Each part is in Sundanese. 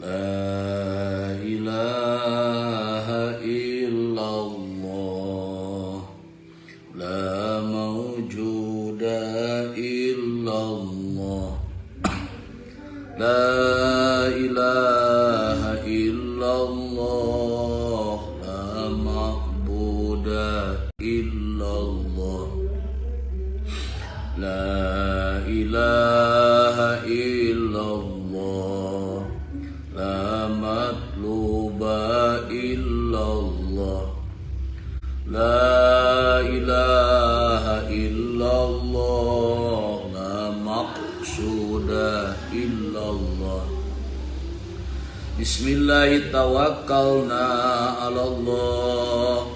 La ilaha illallah. La mawjuda illallah. La ilaha illallah. La ma'buda illallah. La ilaha illallah. La matluba illallah. La ilaha illallah. La maqsuda illallah. Bismillahi tawakkalna ala Allah.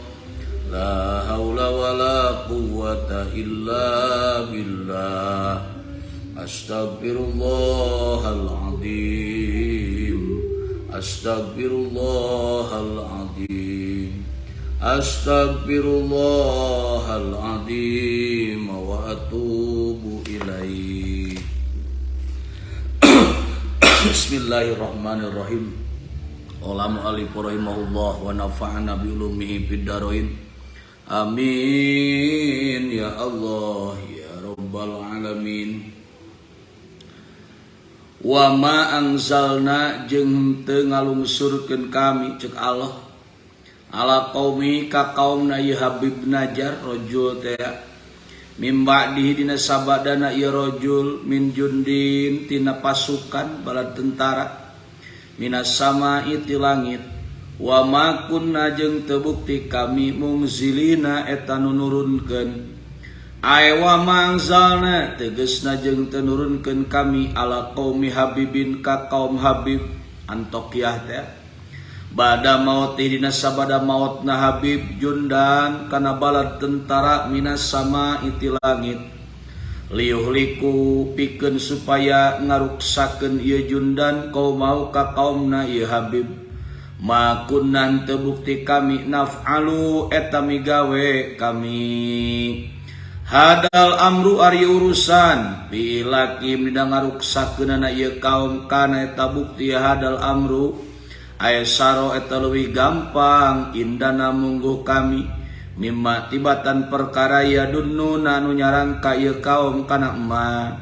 La haula wa la quwwata illa billah. Astaghfirullahal azim. Astaghfirullahal azim. Astaghfirullahal azim wa atubu ilaih. Bismillahirrahmanirrahim. Qala mu'allif rahimahullah wa nafa'ana bi ulumihi fid dharain. Amin ya Allah ya rabbal alamin. Wa ma anzalna jeung teu ngalungsurkeun kami, cek Allah, ala qaumi ka kaumna ieu Habib Najar rajul teh, mim ba'dihi dina sabadana ieu rajul, min jundin tina pasukan bala tentara, minas sama'i ti langit. Wa ma kunna jeung teu bukti kami munzilina eta nu nurunkeun. Ay wa ma anzalna tegesna jeung teu nurunkeun kami ala qaumi Habibin ka kaum Habib Antokiyah teh, bada maut dina sabada mautna Habib, jundan kana balad tentara, minas sama iti langit, liyuhliku pikeun supaya ngaruksakeun ieu jundan, qaumahu ka kaumna ieu Habib. Ma kunna teu bukti kami, naf'alu eta migawe kami, hadal amru ari urusan, bi ihlakim dina ngaruksakeunana ieu kaum, kana eta bukti hadal amru aisaro eta leuwih gampang, indana mungguh kami, mimma tibatan perkara, yadunnuna anu nyarangka ieu kaum kana ma.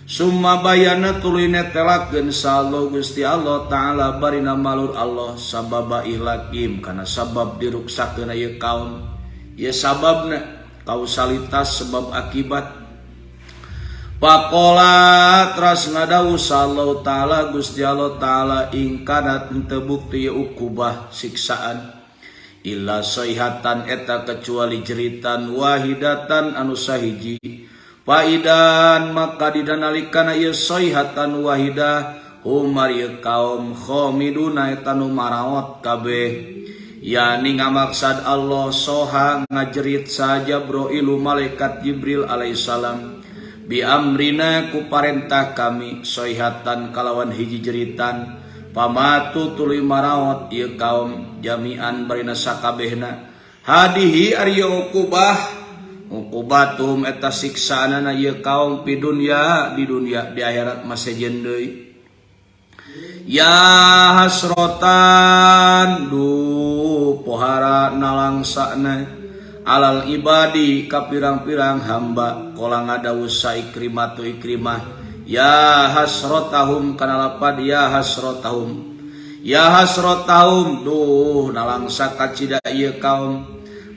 Summa bayana tuluy netelakeun sallallahu Gusti Allah taala barina malur Allah, sababa ihlakim kana sabab diruksakeun ieu kaum. Ieu sababna kausalitas, sebab akibat. Pakola teras ngadawuh sallallahu ta'ala Gusti Allah ta'ala, in kanat henteu bukti ukubah siksaan, illa sayhatan eta kecuali jeritan, wahidatan anu sahiji, faidan maka didanalikana ieu sayhatan wahidah, hum ari kaum, khamiduna eta nu maraot kabeh. Yani ngamaksad Allah soha ngajerit saja Jabroilu malaikat Jibril alaihissalam, bi amrina ku parentah kami, soihatan kalawan hiji jeritan, pamatu tuluy maraot ieu kaum, jami'an barina sakabehna. Hadihi ari ukubah, uqubatuhum eta siksaanana ieu kaum, fi dunya di dunia, di akhirat mah sejen deui. Ya hasrotan du pohara nalangsana, alal ibadi ka pirang-pirang hamba. Qala ngadawuh sa Ikrimah tu Ikrimah, ya hasrotahum kana lapad ya hasrotahum. Ya hasrotahum duh nalangsa kacida ieu kaum,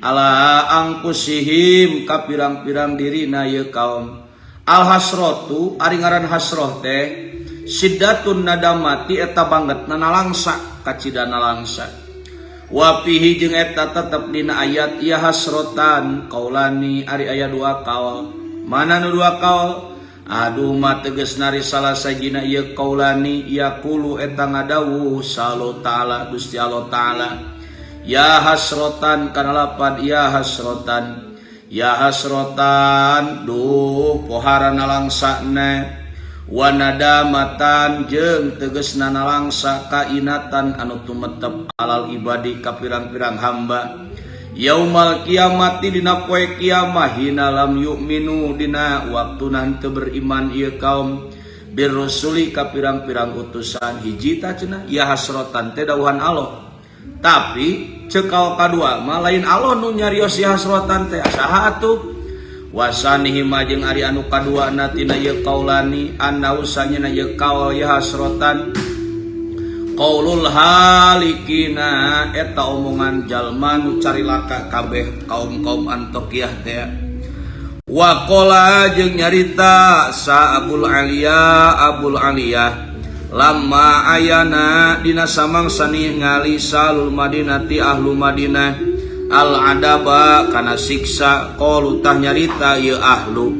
ala angkusihim ka pirang-pirang dirina ieu kaum. Al hasrotu ari ngaran hasroh teh siddatun nadamati eta banget nalangsa, kacida nalangsa. Wa fihi jeung eta tetep dina ayat ya hasrotan, kaulani ari aya dua kaul. Mana nu dua kaul? Aduh ma tegas nari salah sajina ieu kaulani, yaqulu eta ngadawuh sallallahu ta'ala Gusti Allah ta'ala, ya hasrotan kana lapad ya hasrotan. Ya hasrotan duh pohara nalangsana, wa nadamatan jeung tegesna nalangsa kainatan anu tumetep, alal ibadi ka pirang-pirang hamba, yaumal kiamati dina poe kiamah, hina lam yu'minu dina waktuna henteu beriman ieu kaum. Birrusuli ka pirang-pirang utusan hiji tah cenah ya hasrotan teh dawuhan Allah. Tapi ceuk kaul kadua mah lain Allah nu nyarios ya hasrotan teh saha atuh? Wasanihima jeung ari anu kaduana tina ieu kaulani annahu sanyana ieu kaul ya hasrotan qaulul halikina eta omongan jalma nu carilaka kabeh kaum-kaum Antokiyah teh. Waqala jeung nyarita sa Abul Aliyah Abul Aliyah lamma ayana dina samangsa ningali salul Madinati ahlu Madinah al adaba kana siksa qalu tah nyarita ieu ahlu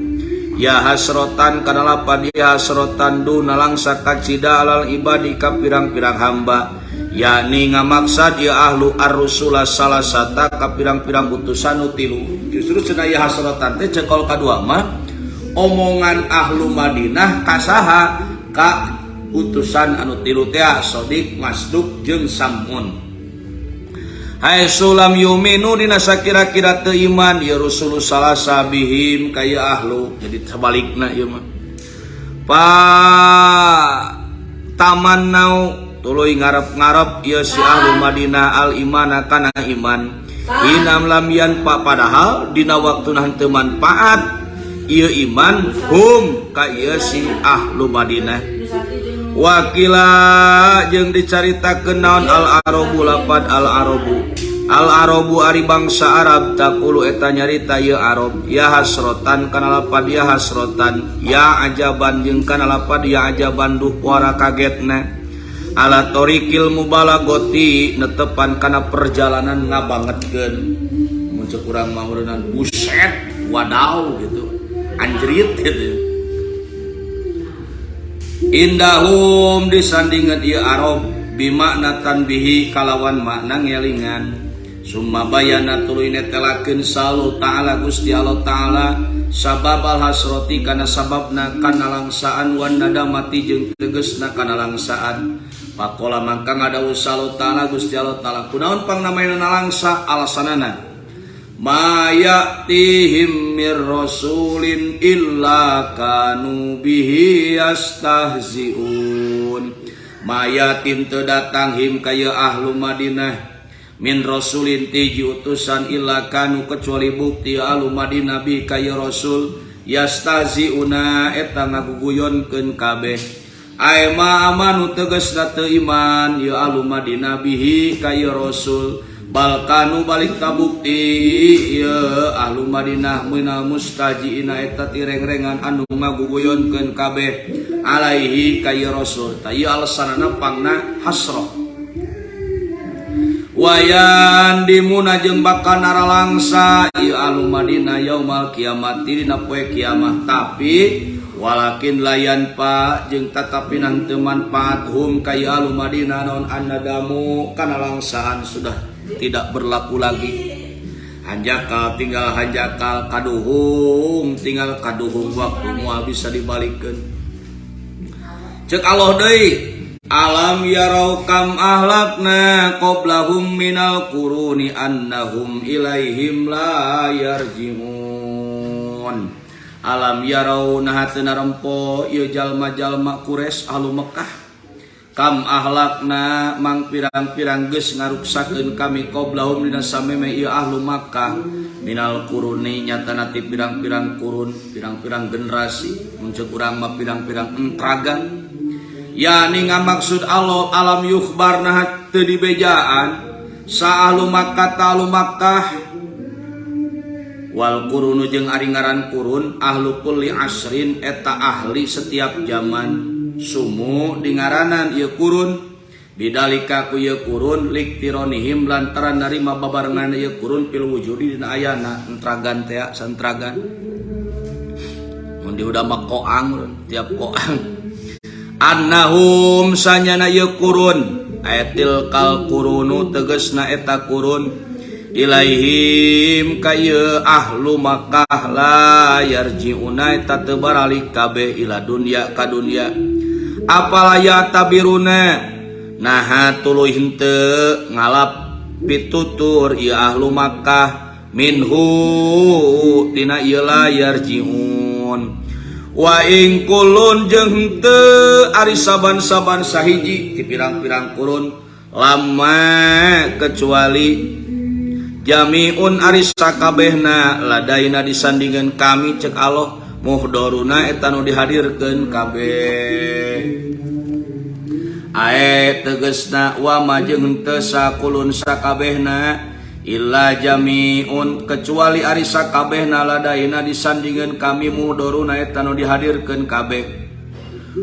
ya hasrotan kana lapad ya hasrotan duna langsa kacida alal ibadi ka pirang-pirang hamba yakni ngamaksad ieu ahlu ar-rusula salasata ka pirang-pirang utusan nu tilu. Justru cenah ya hasrotan teh ceuk kaul kadua mah omongan ahlu Madinah kasaha ka utusan anu tilu teh Sodik, Masduk jeung Samun. Hai sulam yuminu dina sakira-kira teu iman ya rusul salasa bihim ka ieu ahlu. Jadi sabalikna ieu mah. Pa tamannau tuluy ngarep-ngarep ieu si ahlu Madinah al imana kana iman. Inam lam yanfa padahal dina waktuna henteu manfaat ieu iman hum ka ieu si ahlu Madinah. Wakila jeung dicaritakeun naon al arabu lapad al arabu al arabu ari bangsa Arab taqulu eta nyarita ieu Arab ya hasrotan kana lapad ya hasrotan ya ajaban jeung kana lapad ya ajaban duh puara kagetna ala torikil mubalagoti netepan kana perjalanan ngabangetkeun mun ceuk urang mah meureunnan buset wadaw gitu anjrit gitu. Indahum disandingan ieu Arab bimakna tanbihi kalawan makna ngelingan summa bayana tuluy netelakeun salu ta'ala Gusti Allah ta'ala sababal hasroti kana sababna kana langsaan wan nadamati jeung tegesna kana langsaan. Pakola mangka ngadawuh salu ta'ala Gusti Allah ta'ala kunaon pangnamaina nalangsa alasanana ma ya'tihim mir rasulin illa kanu bihi yastahzi'un. Ma yatim teu datang him ka ieu ahlu Madinah min rasulin ti utusan illa kanu kecuali bukti ahlu Madinah bi ka ieu rasul yastahzi'una eta ngaguguyonkeun kabeh. Ai ma amanu tegasna teu iman ieu ahlu Madinah bihi ka ieu rasul balkanu balik kabukti ieu ahlu Madinah minal mustajiina eta tirengrengan anu ngaguguyonkeun kabeh alaihi ka ieu rasul. Ta ieu alasanana pangna hasrah. Wayan dimuna jeung bakal naralangsa ieu ahlu Madinah yaumal kiamat dina poe kiamah tapi walakin layan pa jeung tatapi henteu manfaat hum ka ieu ahlu Madinah naon annadamu kana langsaan sudah tidak berlaku lagi. Hanjakal tinggal hanjakal kaduhung tinggal kaduhung waktu moal bisa dibalikeun. Ceuk Allah deui alam yarau kam ahlakna qablahum minal quruni annahum ilaihim la yarji'un. Alam yarau nah teu narempo ieu jalma-jalma Quraisy ahlu Mekah kam ahlakna mang pirang-pirang geus ngaruksakeun kami qablahum dina sameme ieu ahlu Makkah minal quruni nyatana ti pirang-pirang kurun pirang-pirang generasi mun ceuk urang mah pirang-pirang entragan yani ngamaksud Allah alam yukhbar nah teu dibejaan sa ahlu Makkah ta ahlu Makkah wal qurunu jeung ari ngaran kurun ahlu kulli asrin eta ahli setiap zaman sumu dingaranan ieu kurun bidalika ku ieu kurun liktironihim lantaran narima babarengan ieu kurun fil wujudi dina ayana entragan teh santragan mun di udah mah koang tiap koang annahum sanyana ieu kurun ayatil kal kurunu tegesna eta kurun ilaihim ka ieu ahlu Makkah la yarji'una eta teu baralik kabeh ila dunya ka dunya apala ya tabiruna naha tuluy henteu ngalap pitutur ieu ahlu Makkah minhu tina ieu la yarji'un. Wa ing kulun jeung henteu ari saban-saban sahiji ti pirang-pirang kurun lama kecuali jamiun ari sakabehna ladaina disandingan kami cek Allah muhdoruna eta nu dihadirkeun kabeh. Ae tegesna wa ma jeung henteu sakulun sakabehna illa jamiun kecuali ari sakabehna ladaina disandingan kami muhdoruna eta nu dihadirkeun kabeh.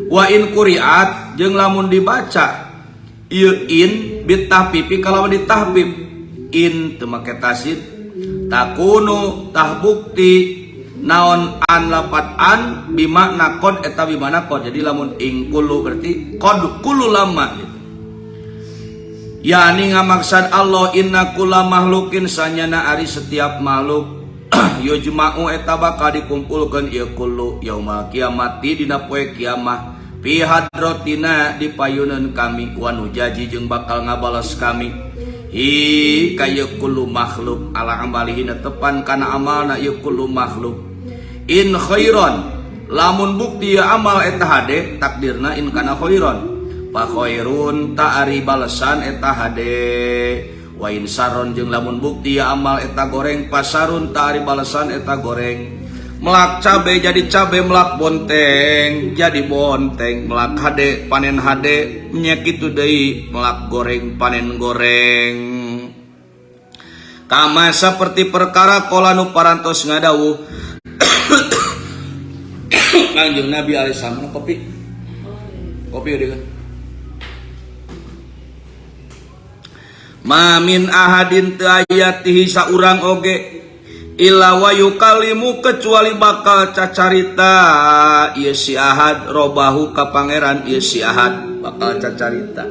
Wa in quriat jeung lamun dibaca ieu in bitahfifi kalawan ditahfif in teu make tasid takunu tah bukti naon an lapat an bimakna qad eta bimakna qad. Jadi lamun ing kullu berarti qad kullu lama gitu. Yani ngamaksad Allah inna kulla makhlukin sanyana ari setiap makhluk yujma'u eta bakal dikumpulkeun ieu kullu yaumal kiamati dina poe kiamah fi hadratina di payuneun kami wa nujaji jeung bakal ngabales kami hi ka ieu kullu makhluk ala amalihi tepan kana amalna ieu kullu makhluk. In khairon lamun bukti ieu amal eta hade takdirna in kana khairon fa khairun ta ari balesan eta hade. Wa in sarron jeung lamun bukti ya amal eta goreng pasarun ta ari balesan eta goreng. Melak cabe jadi cabe, melak bonteng jadi bonteng, melak hade panen hade nya kitu deui, melak goreng panen goreng. Kama saperti perkara qala nu parantos ngadawuh Kanjeng Nabi alaihi salam. Kopi kopi deui kan. Ma min ahadin teu aya tihi saurang oge illa wa yukalimu kecuali bakal cacarita ieu si ahad robahu ka pangeran ieu si ahad bakal cacarita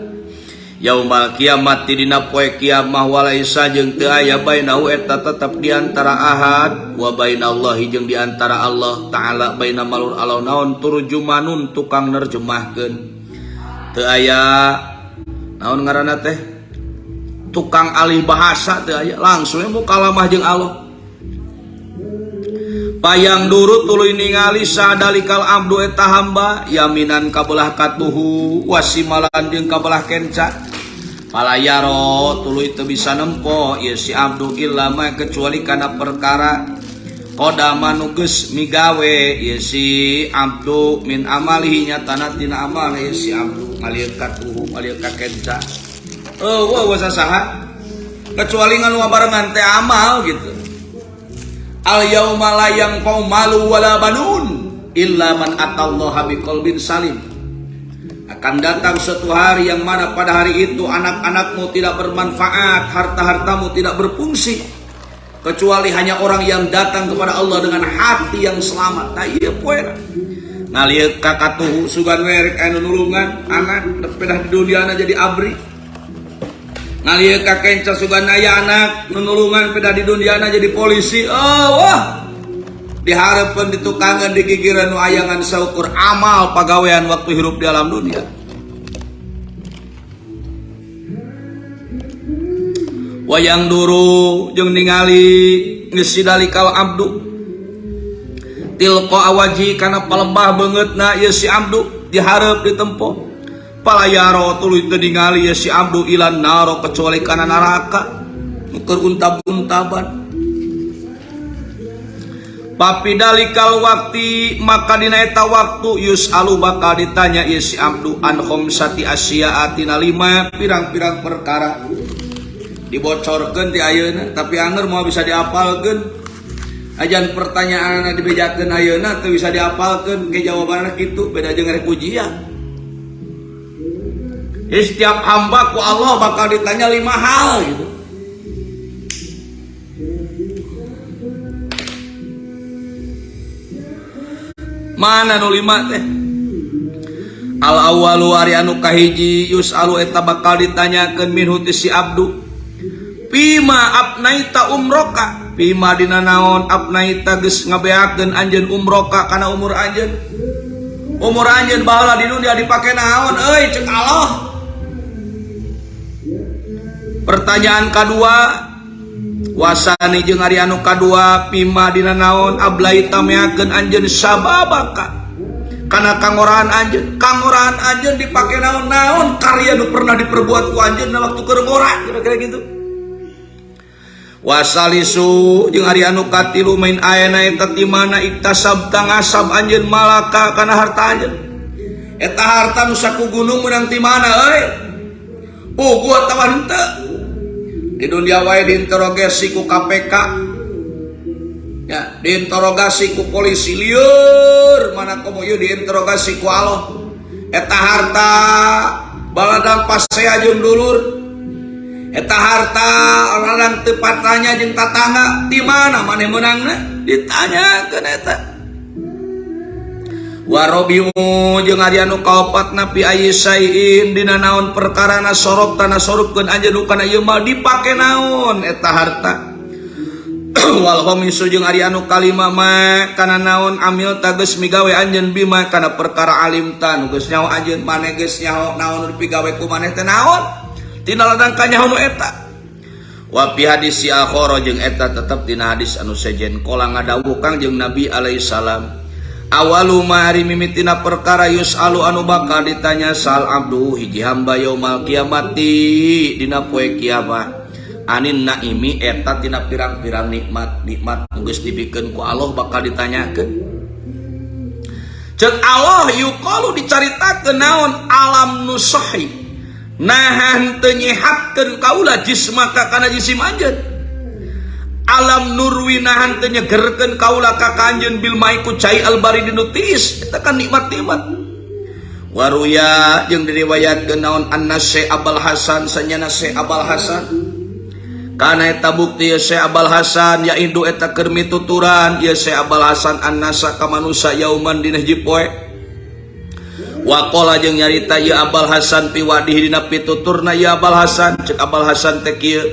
yaumal kiamat dina poe kiamah walaisa jeung teu aya bainahu eta tetep di antara ahad wa bainallahi jeung di antara Allah taala baina malur alau naon turjumanun tukang nerjemahkeun teu aya naon ngaranna teh tukang alih bahasa teu aya langsung mukalamah jeung Allah. Payang duru tuluy ningali sadalikal abdu eta hamba yaminan kabelah katuhu wasimalan jeung kabelah kenca palayaro tuluy teu bisa nempo ieu si abdu illa ma kecuali kana perkara qadama nu geus migawe ieu si abdu min amalihi nyatana tina amalna ieu si abdu ngalieuk katuhu ngalieuk ka kenca. Oh, wah saha kecuali nganu barengan teh amal gitu. Al yauma la yanfa'u malu wala banun illa man atallaha biqalbin salim. Akan datang suatu hari yang mana pada hari itu anak-anakmu tidak bermanfaat, harta-hartamu tidak berfungsi, kecuali hanya orang yang datang kepada Allah dengan hati yang selamat. Nah, ieu poena. Ngalieuk ka katuhu sugan we rek anu nulungan anak pedah di duniana jadi abri. Ngalieuk ka kenca sugan aya anak nulungan pedah di duniana jadi polisi. Oh wah. Dihareupeun ditukangan digigireun nu ayangan saukur amal pagawean waktu hirup di alam dunia. Wayang duru jeung ningali geus sidalikal abdu tilqa awaji kana palebah beungeutna ieu si abdu dihareup ditempo palayaro tuluy teu ningali ieu si abdu ilan naro kecuali kana neraka nu keur untab-untaban. Papidalikal wakti maka dina eta waktu yus'alu bakal ditanya ieu si abdu an khamsati asya'a tina lima pirang-pirang perkara. Dibocorkeun ti ayeuna tapi anger moal bisa diapalkeun. Ajan pertanyaanna dibejakeun ayeuna teu bisa diapalkeun ke jawabanna kitu beda jeung rek ujian. Jadi setiap hamba ku Allah bakal ditanya 5 hal gitu. Mana nu 5 teh? Al awwalu ari anu kahiji yus'alu eta bakal ditanyakeun minhu ti si abdu. Pima abnaita umroka? Pima dina naon abnaita geus ngabeakeun anjeun umroka kana umur anjeun? Umur anjeun baheula di dunia dipake naon euy ceuk Allah. Pertanyaan kadua wasani jeung ari anu kadua pima dina naon ablaita meakeun anjeun sababaka Kana kangoraan anjeun, kangoraan anjeun dipake naon-naon karya nu pernah diperbuat ku anjeun na waktu keur ngora, kira-kira gitu. Wasalisu jeung ari anu katilu main ayeuna eta ti mana iktasab ngasab anjeun malaka kana harta anjeun. Eta harta nu saku gunung meunang ti mana euy? Puguh atawa henteu? Di dunia wae diinterogasi ku KPK. Ya, diinterogasi ku polisi lieur, mana komo ieu diinterogasi ku Allah. Eta harta baladang pasea jeung dulur. Eta harta orang teu patanya jeung tatangga, di mana maneh meunangna? Ditanyakeun eta. Warobiu jeung ari anu kaopatna fi ayyi syai'in dina naon perkarana sorok tanah sorupkeun anjeun kana ieu mah dipake naon eta harta. Wal khamisu jeung ari anu kalima ma kana naon amil tageus migawe anjeun bima kana perkara alim ta nu geus nyaho anjeun, maneh geus nyaho naon nu dipigawe ku maneh teh naon tina ladang kanyaho nu eta. Wa fi hadis si akhara jeung eta tetep dina hadis anu sejen kola ngadawuh Kangjeng Nabi alaihi salam awalu ma ari mimitina perkara yusalu anu bakal ditanya sal abdu hiji hamba yaumal kiamati dina poe kiamat anin naimi eta tina pirang-pirang nikmat nikmat nu geus dibikeun ku Allah bakal ditanyakeun. Ceuk Allah yuqalu dicaritakeun naon alam nusahi naha henteu nyehatkeun kaula jismaka kana jisim anjeun, alam nurwi naha henteu nyegerkeun kaula ka anjeun bil mai ku cai albari dinu tiis, eta kan nikmat-nikmat. Waruya jeung diriwayatkeun naon anna Syekh Abul Hasan sanyana Syekh Abul Hasan kana eta bukti ye Syekh Abul Hasan ya indu eta keur mituturan ye Syekh Abul Hasan annasa ka manusa yauman dina hiji poe. Waqala jeung nyarita ye Abul Hasan piwadihi dina pituturna ye Abul Hasan, ceuk Abul Hasan teh kieu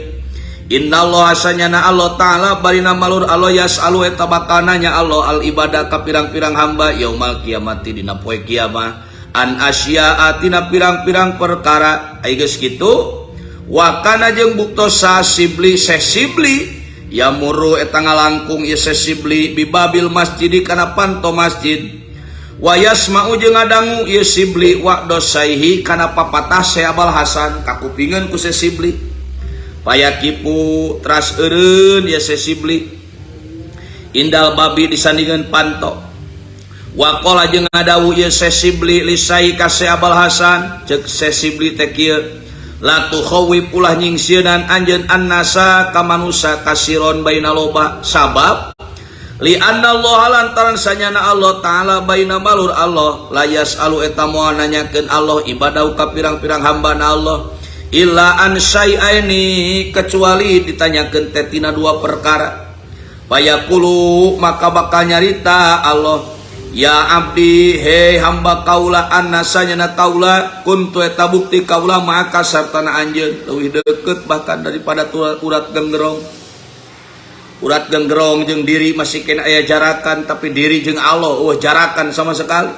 innallaha sanyana Allah ta'ala barina malur Allah yasalu eta bakal nanya Allah al ibadah ka pirang-pirang hamba yaumal kiamati dina poe kiamat an asya'a tina pirang-pirang perkara. Ai geus kitu wakana jeung buktosa sibli Syekh Sibli yamuru eta ngalangkung ieu Syekh Sibli bibabil masjid kana panto masjid wa yasma'u jeung ngadangu ieu Sibli wa dosaihi kana papatah Syekh Abul Hasan kakupingeun ku Syekh Sibli payakipu teras eureun ieu Syekh Sibli indal babi disandingan panto waqala jeung ngadawu ieu Syekh Sibli lisai ka Syekh Abul Hasan, ceuk Syekh Sibli teh kieu la tukhawwif ulah nyingsieunan anjeun annasa ka manusa kasiron baina loba sabab li anna Allah lantaran sanyana Allah ta'ala baina malur Allah la yasalu eta moal nanyakeun Allah ibadahu ka pirang-pirang hambana Allah illa an syai'aini kecuali ditanyakeun teh tina dua perkara. Fayaqulu maka bakal nyarita Allah ya abdi hei hamba kaula annasanya kaula kuntu eta bukti kaula maka sartana anjeun leuwih deukeut bahkan daripada urat genggerong. Urat genggerong jeung diri masih kena aya jarakan, tapi diri jeung Allah eueuh jarakan sama sekali.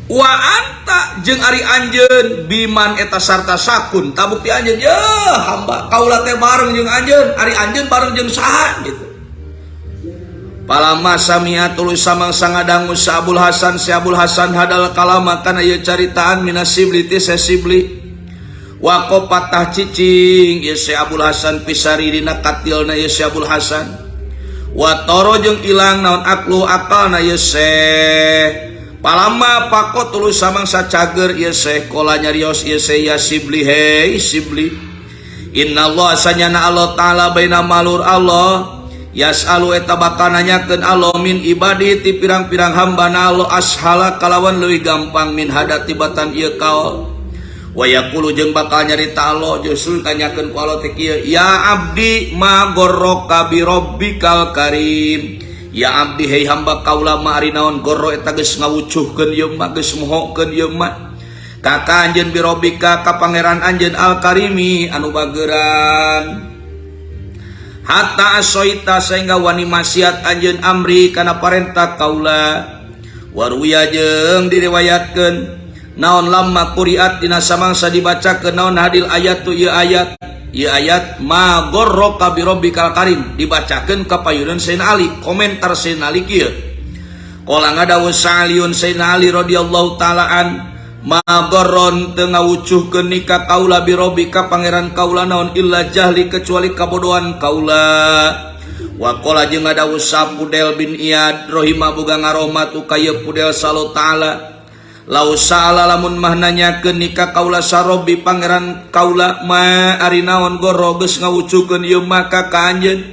Wa anta jeung ari anjeun biman eta sarta sakun tabukti anjeun ye hamba kaula teh bareng jeung anjeun ari anjeun bareng jeung saha gitu. Palama samia tuluy samangsa ngadangu sa Abul Hasan si Abul Hasan hadal kalama kana ieu caritaan minas sibli ti Sibli waqo patah cicing ieu si Abul Hasan pisari dina katilna ieu si Abul Hasan wa toro jeung ilang naon aklu akalna ieu Syekh. Palama pako tuluy samangsa cager ieu Syekh kola nyarios ieu Syekh ya Sibli hei Sibli innallaha sanyana Allah ta'ala baina malur Allah yasalu eta bakal nanyakeun Allah min ibadi ti pirang-pirang hambana Allah ashala kalawan leuwih gampang min hada tibatan ieu kaol. Wa yaqulu jeung bakal nyarita Allah justru tanyakeun ku Allah teh kieu ya abdi ma gorroka bi rabbikal karim ya abdi hei hamba kaula ma ari naon gorro eta geus ngawucuhkeun ieu mah geus mohokeun ieu mah ka ka anjeun bi rabbika ka pangeran anjeun al karimi anu bageran hatta asoita sehingga wani maksiat anjeun amri kana parentah kaula. Waruya jeung diriwayatkeun naon lamma quriat dina samangsa dibacakeun naon hadil ayat tu ieu ayat ieu ayat ma gorroka bi rabbikal karim dibacakeun ka payuneun Sayyidina Ali. Komentar Sayyidina Ali kieu Qala ngadawuh Sa'aliun Sayyidina Ali radhiyallahu taala an ma gorron teu ngawucuhkeun nikah kaula bi robbi ka pangeran kaula naon illa jahli kecuali kabodohan kaula. Wa qala jeung ngadawuh Pudel bin Iyad rahimah boga ngarohmat ka ieu Pudel sallallahu taala lau sa'ala lamun mah nanyakeun nikah kaula sarobi pangeran kaula ma ari naon gorro geus ngawucukeun ieu maka ka anjeun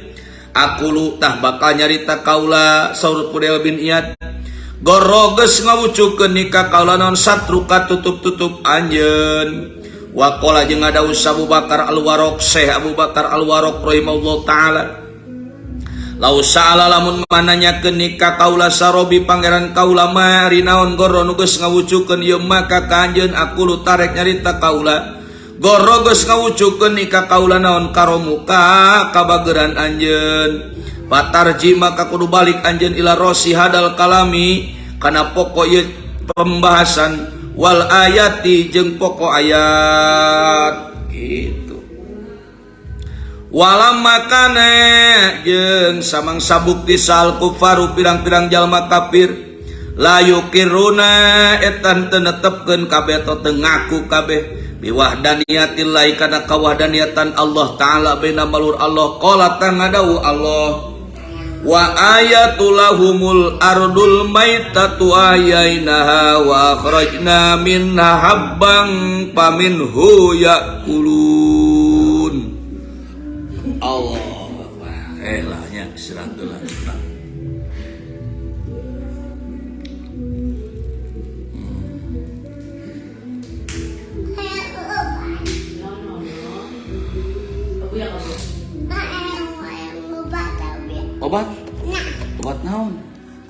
aku tah bakal nyarita kaula saur Pudel bin Iyad gorro geus ngawucukeun nikah kaula naon satruka tutup-tutup anjeun. Wa qala jeung ngadawuh Abu Bakar Al-Waraq Syekh Abu Bakar Al-Waraq rahimahullah taala lau sa'ala lamun mananyakeun nikah kaula sarobi pangeran kaula ma ari naon gorro nu geus ngawucukeun ieu maka ka anjeun aku lu tarek nyarita kaula gorro geus ngawucukeun nikah kaula naon karomuka kabageran anjeun patarji maka kudu balik anjeun ila rosi hadal kalami kana pokok ieu pembahasan wal ayati jeung pokok ayat gitu. Walam makane jeung samangsa bukti sal kufaru pirang-pirang jalma kafir la yukiruna etan teu netepkeun kabeh atau teu ngaku kabeh biwahdaniyatillah kana kawahdaniyatan Allah taala baina malur Allah qala tangadawu Allah wa ayatul lahumul ardul maitatu ahyainaha wa akhrajna minha habban faminhu yakulun. Allah lah nya istirahat heula. Obat? Obat naon?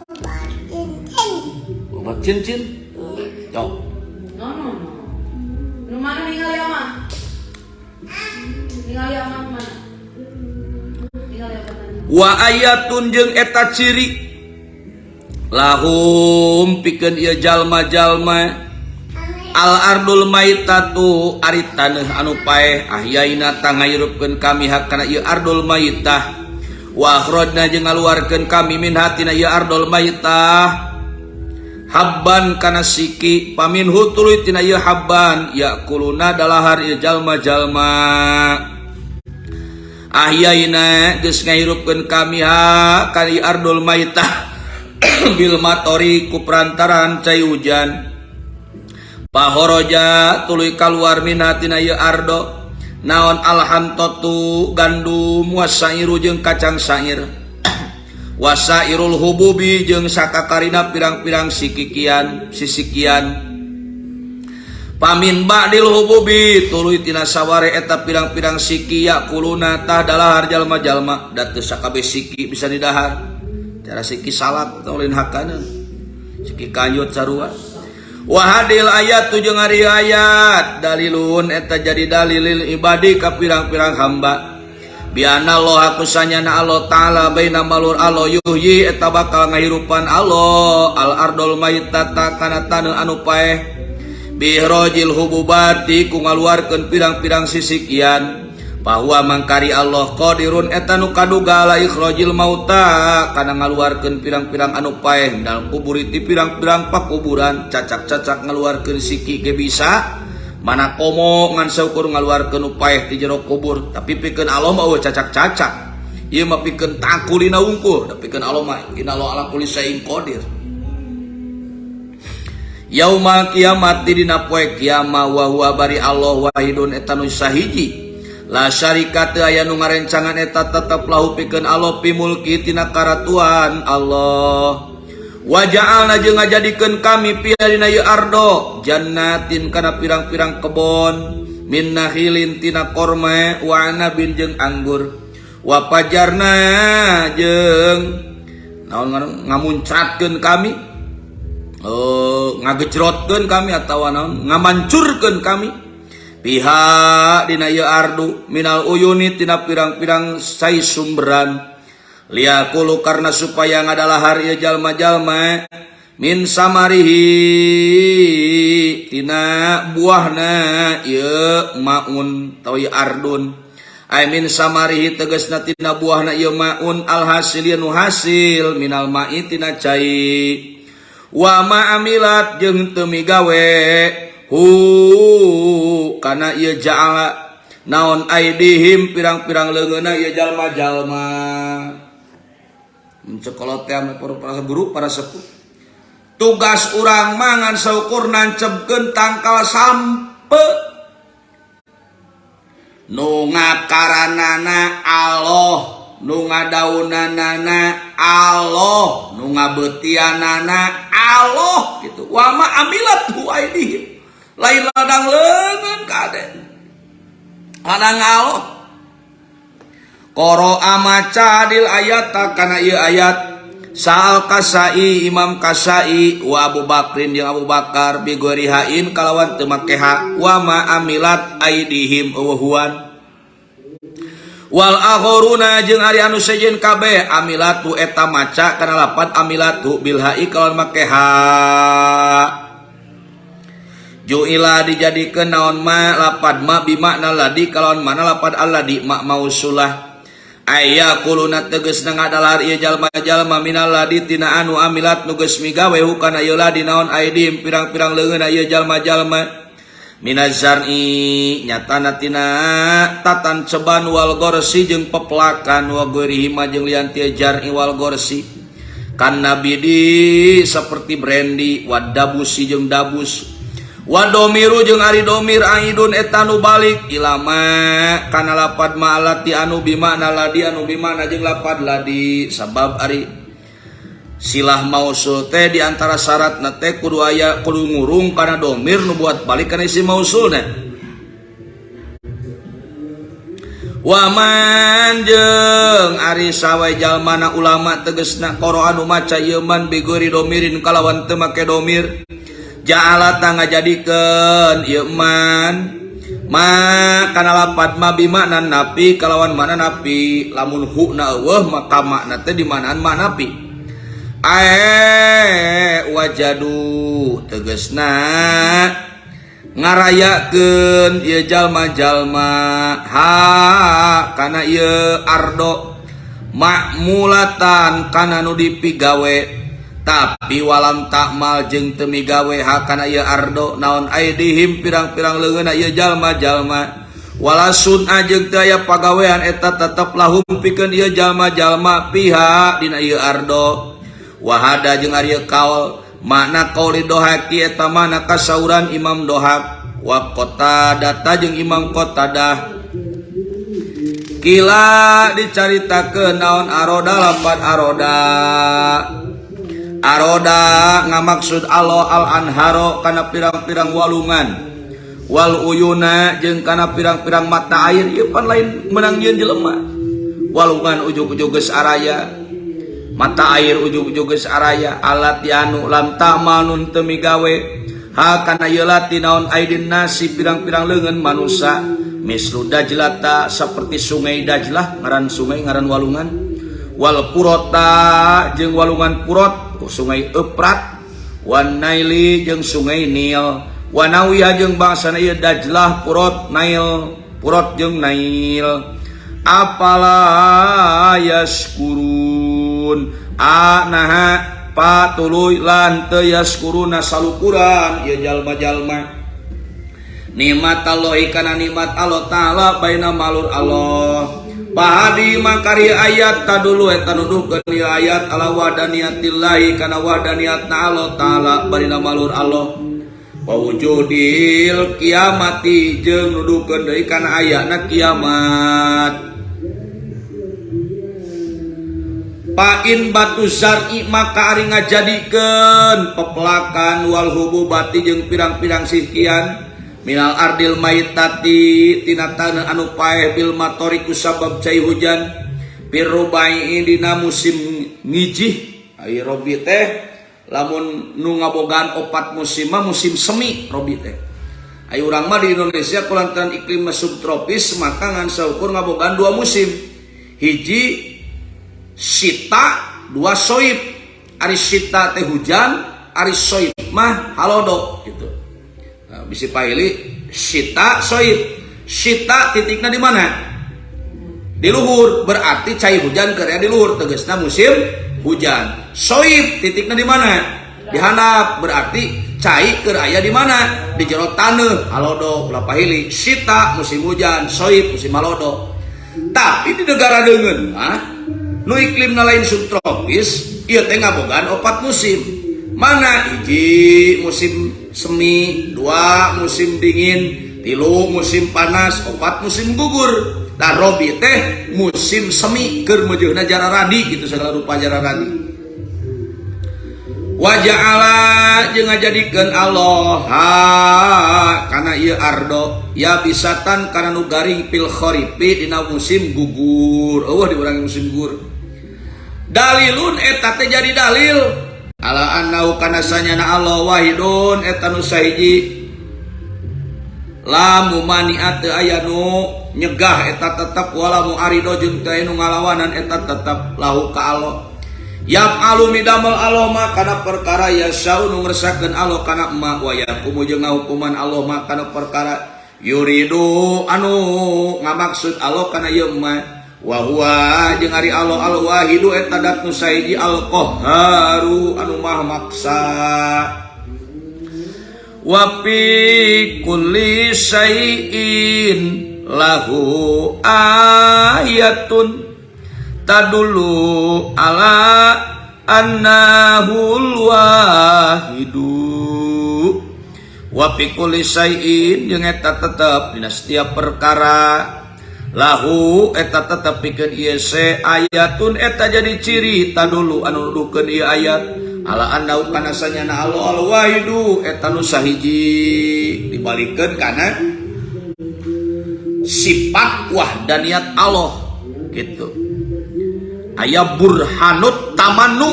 Obat cincin. Obat cincin? Cok. No no no. Nu mana ningali ama? Ningali ama mana? Ningali apa tadi? Wa ayatun jeung eta ciri lahum pikeun ieu jalma-jalma al ardul maitatu ari taneuh anu paeh ahyaina tangayurupkeun kami hakana ieu ardul maitah wa akhrajna jeung ngaluarkeun kami min hatina ieu ardul maitah habban kana siki paminhu tuluy tina ieu habban yakuluna dalahar ieu jalma-jalma ahyaina geus ngahirupkeun kami ha kana ieu ardul maitah bil matori ku perantaran cai hujan pahoroja tuluy kaluar min hatina ieu ardo naon alhantatu gandum wasairu jeung kacang sair wasairul hububi jeung sakakarina pirang-pirang sikikian sisikian pamin ba'dil hububi tuluy tina saware eta pirang-pirang siki yakuluna tah dalahar jalma-jalma da teu sakabeh siki bisa didahar cara siki salak teh lain hakaneun siki kanjut sarua. Wahadil ayat jeung ari ayat dalilun eta jadi dalilil ibadi ka pirang-pirang hamba biana Allah akusanyana Allah taala baina malur Allah yuhyi eta bakal ngahirupan Allah al ardul maitata kana taneuh anu paeh bihrajil hububati ku ngaluarkeun pirang-pirang sisikian bahwa mangkari Allah qadirun eta nu kaduga la ikhrajil mauta kana ngaluarkeun pirang-pirang anu paeh minal kuburi ti pirang-pirang pakuburan cacak-cacak ngaluarkeun siki ge bisa mana komo ngan saukur ngaluarkeun nu paeh ti jero kubur tapi pikeun Allah mah eueuh cacak-cacak ieu mah pikeun tangkulina wungkul da pikeun Allah mah innallaha ala kulli syai'in qadir. Yaumal kiamat dina poe kiamat wa huwa bari Allah wahidun eta nu sahiji la syarika teu aya nu ngarencangan eta tetep lahu pikeun Allah pi mulki tina karatuan Allah wa ja'alna jeung ngajadikeun kami pia dina ieu ardo jannatin kana pirang-pirang kebon min nakhilin tina korma wa anabin jeung anggur wa pajarna jeung naon ngamuncratkeun kami ngagejrotkeun kami atawa naon ngamancurkeun kami pihak dina ieu ardu minal uyuni tina pirang-pirang sai sumberan liakulu karena supaya ngadalahar ieu jalma-jalma min samarihi tina buahna ieu maun atawa ieu ardun. Ai min samarihi tegasna tina buahna ieu maun alhasil nu hasil minal ma'i tina cai. Wa ma amilat jeung teu migawe hu kana ieu ja'ala naon aidihim pirang-pirang leungeunna ieu jalma-jalma. Mencekolot teh para guru para sepuh. Tugas urang mangan saukur nancebkeun tangkal sampe. Nu ngakaranana Allah, nu ngadaunanana Allah, nu ngabeutianana Allah gitu. Wa ma amilat hu aidihim. Lain ladang leungeun kade. Ladang Allah. Qara'a maca adil ayat kana ieu ayat Sa'al Kasai Imam Kasai wa Abu Bakrin jeung Abu Bakar bi ghairi hain kalawan teu make ha wa ma amilat aidihim eueuhan wal akharuna jeung ari anu sejen kabeh amilatu eta maca kana lapan amilatu bil hai kalawan make ha ju'ila dijadikeun naon ma lapad ma bi makna ladi kalawan mana lapad alladi ma mausulah aya kuluna tegasna ngadalahar ieu jalma-jalma minal ladi tina anu amilat nu geus migawe hukana ieu ladi naon aidim pirang-pirang leungeunna ieu jalma-jalma minaz zar'i nyatana tina tatan ceban wal gorsi jeung pepelakan wa ghairihi jeung lian ti jar'i wal gorsi kan nabidi seperti brandy wa dabusi jeung dabus wa domiru jeung ari domir aidun eta nu balik ilama kana lapad ma'alati anu bimakna ladi anu bimakna jeung lapad ladi sabab ari silah mausul teh di antara syaratna teh kudu aya kudu ngurung kana domir nu buat balik kana isi mausulna. Wa man jeung ari sawae jalmana ulama tegasna qara anu maca ieu man bigori domirin kalawan teu make domir ja'ala ngajadikeun ieu man ma kana lapad ma bimakna napi kalawan mana napi lamun hu na eueuh maka makna teh dimanaan ma napi ae wajadu tegasna ngarayakeun ieu jalma-jalma ha kana ieu ardo makmulatan kana nu dipigawe tapi walam takmal jeung teu migawe ha kana ieu ardo naon aidihim pirang-pirang leungeunna ieu jalma-jalma walasun jeung teu aya pagawean eta tetep lahum pikeun ieu jalma-jalma piha dina ieu ardo wahada jeung ari kaul makna qauli dohaki eta mana kasauran Imam Dohak wa Qatadah jeung Imam Qatadah kila dicaritakeun naon aroda lapan aroda aroda ngamaksud Allah al anharo kana pirang-pirang walungan wal uyuna jeung kana pirang-pirang mata air ieu pan lain meunang nyieun jelema walungan ujug-ujug geus araya mata air ujug-ujug geus araya alat anu lam ta'mal nun teu migawe ha kana ieu lati naon aidin nasi pirang-pirang leungeun manusa mislu dajlata seperti sungai Dajlah ngaran sungai ngaran walungan wal purota jeung walungan purot sungai Euprat wan Naili jeung sungai Nil wanawiya jeung bangsana ieu Dajlah Purot Nail Purot jeung Nail apala yaskurun a naha pa tuluy lan teu yaskuruna salukuran ieu jalma-jalma nikmat Allah kana nikmat Allah taala baina malur Allah Bahadi makari ayat tadulu eta nuduhkeun ieu ayat ala wahdaniatillahi kana wahdaniatna Allah taala barina malur Allah wa wujudil kiamati jeung nuduhkeun deui kana ayana kiamat pain batu zar'i maka ari ngajadikeun pepelakan wal hububati jeung pirang-pirang sihkian minal ardil maitati tina taneuh anu paeh bil matori ku sabab cai hujan pirrubai dina musim ngijih ai robi teh lamun nu ngabogaan opat musim mah musim semi robi teh ai urang mah di Indonesia kulantaran iklim subtropis maka ngan saukur ngabogaan dua musim hiji sita dua soib ari sita teh hujan ari soib mah halodo gitu. Nah, bisi paili sita soib sita titikna di mana? Di luhur berarti cai hujan keur di luhur, tegasna musim hujan. Soib titikna di mana? Di handap, berarti cai keur aya di mana? Di jero taneuh, halodo ulah pahili. Sita musim hujan, soib musim halodo. Tapi di negara deungeun mah nu iklimna lain subtropis, ieu teh ngabogaan opat musim. Mana? Hiji musim semi, dua musim dingin, tilu musim panas, opat musim gugur. Tah, robi teh musim semi, keur meujeuhna jararadi gitu, segala rupa jararadi. Wa ja'ala jeung ngajadikeun Allah ha kana ieu ardo yabisatan kana nu garing fil kharifi dina musim gugur. Eueuh di urang musim gugur. Dalilun eta teh jadi dalil ala annahu kana sanyana Allah wahidun eta nu sahiji, la mumani'a teu aya nu nyegah eta tetep, wala mu'arido jeung teu aya nu ngalawanan eta tetep lahu ka Allah. Yaf'alu midamel Allah ma kana perkara yasau nu ngersakeun Allah kana ma, wa yahkumu jeung ngahukuman Allah ma kana perkara yuridu anu ngamaksud Allah kana ieu ma, wa huwa jeung ari Allah al wahidu eta dat nu sahiji, al qahharu anu maha maksa. Wa fi kulli syai'in lahu ayatun tadullu ala annahul wahidu. Wa fi kulli syai'in jeung eta tetep dina setiap perkara, lahu eta tetep pikeun ieu se ayatun eta jadi ciri, tadullu anu nuduhkeun ieu ayat, ala annahu kana sanyana Allah al wahidu eta nu sahiji. Dibalikeun kana sifat wahdaniyat Allah gitu. Aya burhanut tamannu,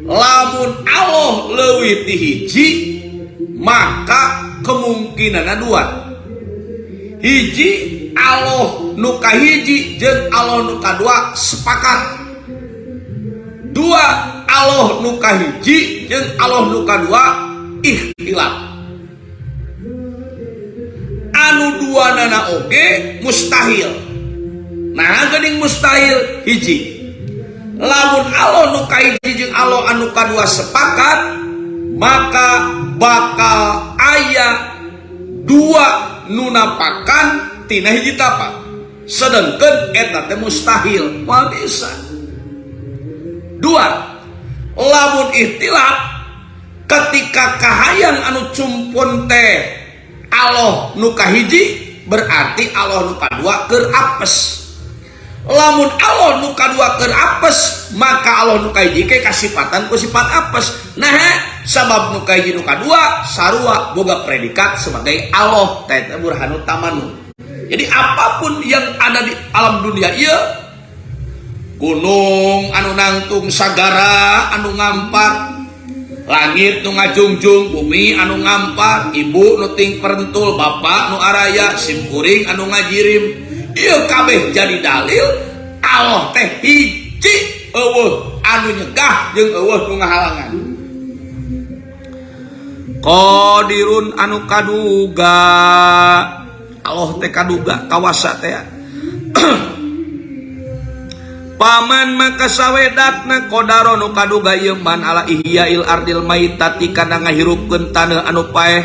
lamun Allah leuwih ti hiji maka kemungkinan dua: hiji, Allah nu kahiji jeung Allah nu kadua sepakat; dua, Allah nu kahiji jeung Allah nu kadua ikhtilaf. Anu dua nana oge mustahil. Nah, geuning mustahil? Hiji, lamun Allah nu kahiji jeung Allah anu kadua sepakat, maka bakal aya dua nu napakan tina hiji tapak, sedangkan eta teh mustahil, moal bisa. Dua, lamun ikhtilaf, ketika kahayang anu cumpun teh Allah nu kahiji, berarti Allah nu kadua keur apes. Lamun Allah nu kadua keur apes, maka Allah nu kahiji ke kasipatan ku sifat apes. Nah, sabab nu kahiji nu kadua sarua boga predikat sebagai Allah teh, burhanut tamannu. Jadi apapun yang ada di alam dunia ieu, gunung anu nangtung, sagara anu ngampar, langit nu ngajungjung, bumi anu ngampar, ibu nu ting perentul, bapak nu araya, simkuring anu ngajirim, ieu kabeh jadi dalil Allah teh hiji, eueuh anu nyegah jeung eueuh nu ngahalangan. Qadirun anu kaduga, Allah teh kaduga, kawasa teh. Paman maka sawedatna qadaro nu kaduga ieu man ala ihya'il ardil maitati kana ngahirupkeun taneuh anu paeh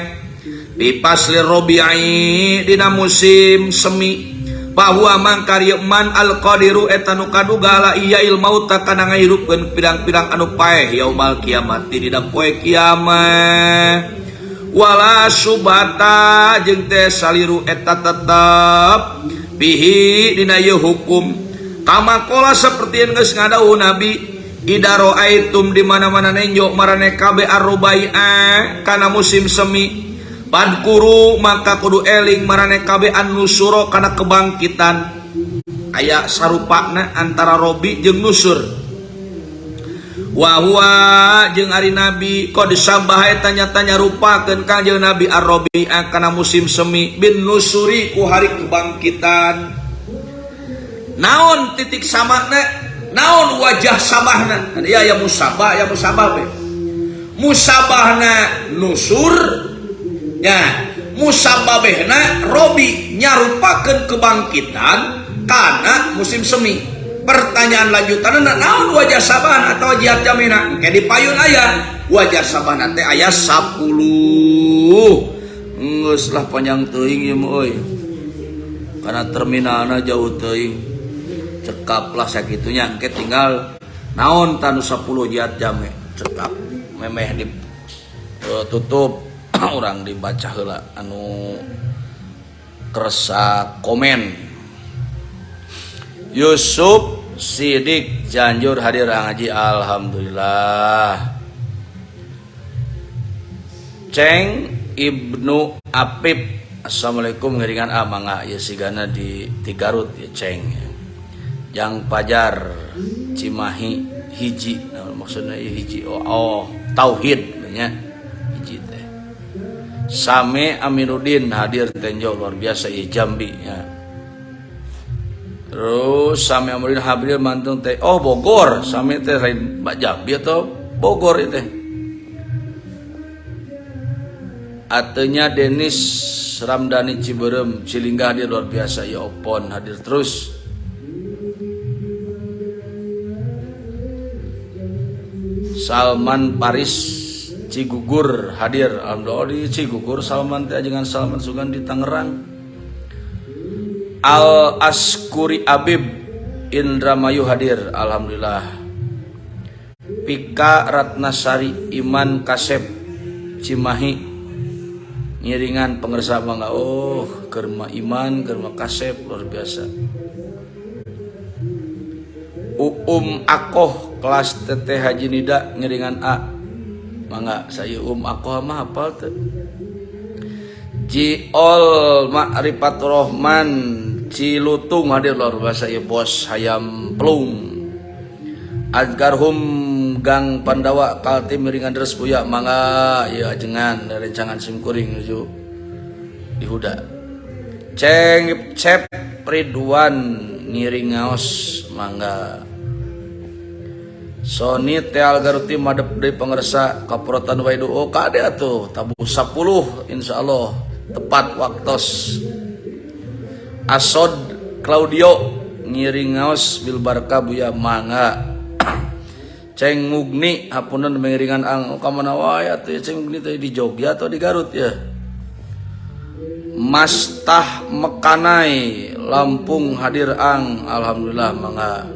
di fasli robi'i dina musim semi, bahwa mangkar ieu man al qadiru eta nu kaduga ala ihya'il mauta kana ngahirupkeun pirang-pirang anu paeh yaumal kiamat dina poe kiamat. Wala subata jeung teh saliru eta tetep bihi dina ieu hukum, kama qala seperti yang geus ngadawuh Nabi, idza ra'aitum di mana-mana nenjo marane kabeh arrobai'a kana musim semi, fadzkuru maka kudu eling marane kabeh an-nusuro kana kebangkitan. Aya sarupana antara robi jeung nusur. Wa huwa jeung ari Nabi qad sabbaha eta nyata nyarupakeun Kangjeng Nabi arrobi'a kana musim semi bin nusuri ku hari kebangkitan. Naon titik samana? Naon wajah sabahna? Ya, ya musabah, ya musabah be musabahna nusur, ya musababehna robi. Nyarupakeun kebangkitan kana musim semi. Pertanyaan lanjutan, naon wajah saban atau jihad jamena? Engke di payun aya wajah saban teh aya 10. Geus lah, panjang teuing ieu mah euy. Karena terminalna jauh teuing. Cekap lah sakitunya, engke tinggal naon tanu 10 jihad jame. Cekap memeh di tutup urang dibaca heula anu kersa komen. Yusuf Sidik Cianjur hadir ngaji, alhamdulillah. Ceng Ibnu Apip, assalamualaikum, ngiringan ah, mangga ya, sigana di Garut ya Ceng. Yang Pajar Cimahi hiji, nah, maksudnya ya hiji, oh tauhid nya hiji teh. Same Aminuddin hadir Tenjo, luar biasa ya, Jambi ya. Terus Same Aminuddin hadir mantung teh, oh Bogor, Same teh lain Mbak Jambi atau Bogor itu. Atenya Denis Ramdhani Ciberem Cilinggah hadir, luar biasa ya, Opon hadir terus. Salman Paris Cigugur hadir, alhamdulillah di Cigugur Salman teh ajengan Salman sugan di Tangerang. Al Askuri Abib Indramayu hadir, alhamdulillah. Pika Ratnasari Iman Kasep Cimahi ngiringan pengersa mangga, oh kerma Iman kerma Kasep luar biasa. Uum Akoh kelas Teteh Haji Nida ngiringan A mangga, saya Akoh mah hafal teu. Jiol Ma'rifatur Rahman Cilutung hadir, luar biasa ya, bos hayam pelung. Adgarhum Gang Pandawa Kaltim miringan deres buya mangga ya, ajengan rencangan simkuring nuju di Huda. Ceng Cep Ridwan ngiring ngaos mangga. Sony Teal Garuti madep deui pangersa kaprotan wae oh kade atuh tabuh 10 insyaallah tepat waktos. Asod Claudio ngiring ngaos bil barka buya mangga. Ceng Mugni hapunten mengiringan ang, oh, ka mana wae atuh ya Ceng Mugni teh, di Jogja atau di Garut ya. Mastah Mekanai Lampung hadir ang, alhamdulillah mangga.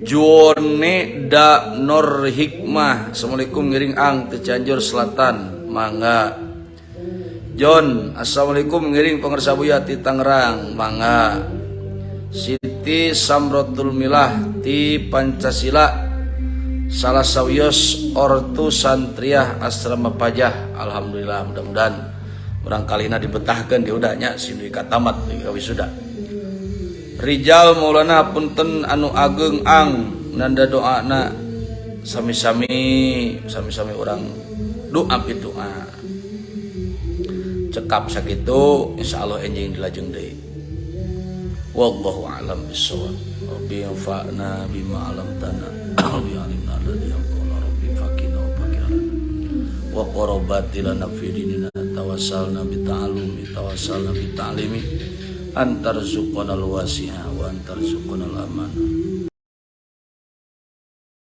Juone Da Nur Hikmah, assalamualaikum ngiring ang ke Cianjur Selatan mangga. John, assalamualaikum ngiring pengersa buya ti Tangerang mangga. Siti Samrotul Milah ti Pancasila salah sawios ortu santriah asrama pajah, alhamdulillah, mudah-mudahan urang kalina dibetahkeun di udahnya sindui katamat di wisuda. Rijal Maulana punten anu ageng ang nanda doana, sami-sami sami-sami urang doa doa. Cekap sakitu, insyaallah enjing dilajeng deui. Wallahu a'lam bissawab. Rabbi yanfa'na bima 'allamtana wa 'allimna alladhi yanfa'una rabbi fakina wa fakirana wa qarabati lana fi dinina tawassalna bi ta'allumi tawassalna bi ta'limi antarzuqana al-wasi'a wa antarzuqana al-amana.